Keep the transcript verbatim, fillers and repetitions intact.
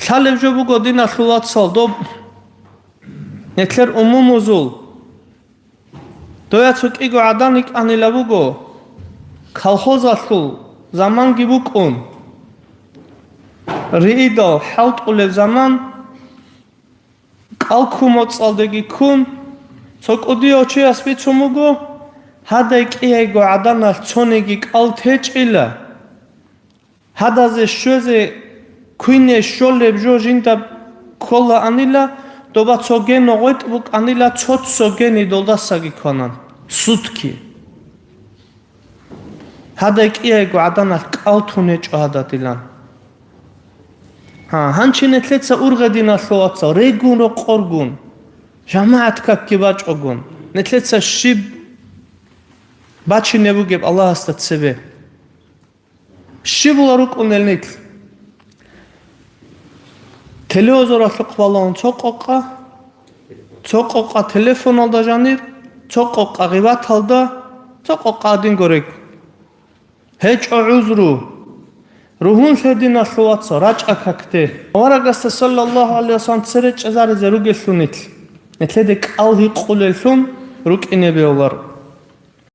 Талеб жо буго, диналъул вацал, доб нетлъер умумузул. Доя цо кӀиго гӀадан йикӀанила буго, колхозалъул заманги букӀун. Риидал хӀалтӀулеб заман, кӀал ккун моцӀалдеги ккун, цо кӀудияв чияс бицун буго, гьадай кӀиайго гӀаданалъ цониги кӀал течӀила. Гьадазе щвезе квине щолеб жо жинда кколаанила, доба цо гено гъветӀ букӀанила, цо-цо гени долдасаги кванан. Сутки. Гьадай кӀиайго гӀаданалъ кӀал тун гьечӀо гьададилан. Гьа, гьанчи нетлъеца ургъе, диналъул вацал, регун рокъоргун, жамагӀат какги бачӀогун, нетлъеца щиб бачине бугеб Аллагьасда цебе? Щибула рукӀунел нилъ? Телевизоралъухъ балагьун цо къокъа, цо къокъа телефоналда жанир, цо къокъа гъибаталда, цо къокъа гьадинго рекӀун. ГьечӀо гӀузру. Ругьунлъе, диналъул вацал, рачӀа какде. Аварагасда саллаллагьу гӀалайгьи вассалам цере чӀезаризе ругелъул нилъ, нилъеде кӀал гьикъулеллъун рукӀине бегьуларо.